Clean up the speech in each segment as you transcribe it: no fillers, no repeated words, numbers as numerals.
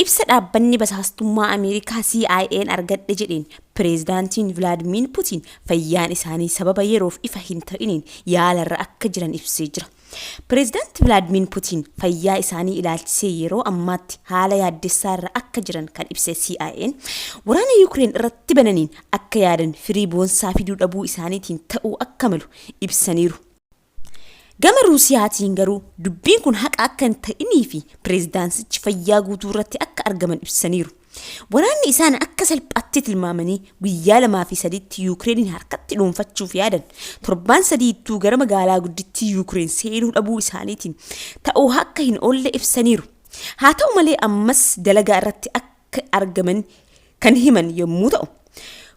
Ibsa dhaabbanni basaastummaa Ameerikaa CIA'n argadhe jedheen Pireezidaantiin Vilaadmiin Putiin fayyaan isaanii sababa yeroof ifa hin ta'iniin yaalarra akka jiran ibsee jira. Pireezidaanti Vilaadmiin Putiin fayyaa isaanii ilaalchisee yeroo ammaatti haala yaaddessaa irra akka jiran kan ibse CIA'n, waraana Yuukireen irratti bananiin akka yaadan firii boonsaa fiduu dhabuu isaaniitiin ta'uu akka malu ibsaniiru. Gama Ruusiyaatiin garuu dubbiin kun haqa akka hin ta'inii fi pireezidaantichi fayyaa guutuu irratti akka argaman ibsaniiru. Waraanni isaan akka salphaatti tilmaamanii guyyaa lamaa fi sadiitti Yuukireeniin harkatti dhuunfachuuf yaadan torbaan sadiittuu gara magaalaa guddittii Yuukireen seenuu dhabuu isaaniitiin ta'uu akka hin oolle ibsaniiru. Haa ta'u malee ammas dalagaa irratti akka argaman kan himan yommuu ta'u,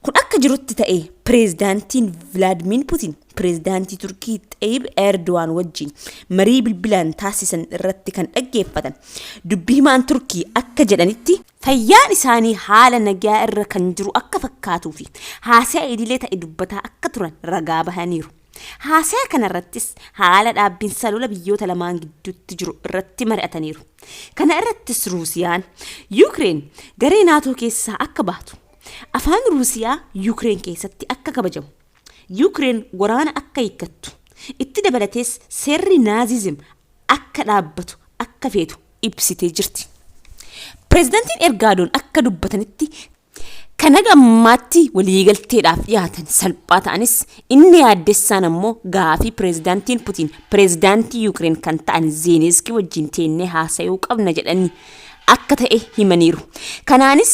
kun akka jirutti ta'ee pireezidaantiin Vilaadmiin Putiin pireezidaantii Turkii Xayyib Erdogaan wajjin marii bilbilaan taasisan irratti kan dhaggeeffatan dubbi himaan Turkii akka jedhanitti, fayyaan isaanii haala nagaa irra kan jiru akka fakkaatuu fi haasa'a idilee ta'e dubbataa akka turan ragaa bahaniiru. Haasa'a kanarrattis haala dhaabbinsa lola biyyoota lamaan gidduutti jiru irratti mari'ataniiru. Kana irrattis Ruusiyaan Yuukireen garee Naatoo keessaa akka baatu, afaan Ruusiyaa Yuukireen keessatti akka kabajamu, Yuukireen waraana akka hiikkattu, itti dabalatees seerri Naazizim akka dhaabbatu akka feetu ibsitee jirti. Pireezidantiin Ergaadoon akka dubbatanitti kan haga ammaatti waliigalteedhaaf dhiyaatan salphaa ta'anis inni yaaddessaan ammoo gaafii pireezidaantiin Putiin pireezidaantii Yuukireen kan ta'an Zeeleniskii wajjin teennee haasayuu qabna jedhanii akka ta'e himaniiru. Kanaanis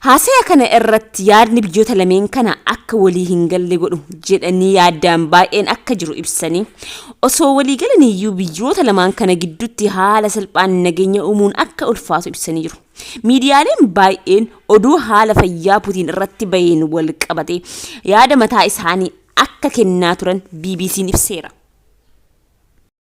haasaya kana irratti yaadni biyyoota lameen kana akka walii hin galle godhu jedhanii yaaddaan baay'een akka jiru ibsanii osoo walii galaniiyyuu biyyoota lamaan kana gidduutti haala salphaan nageenya uumuun akka ulfaatu ibsanii jiru. Miidiyaaleen baay'een oduu haala fayyaa Putiin irratti baheen wal qabatee yaada mataa isaanii akka kennaa turan BBC'n ibseera.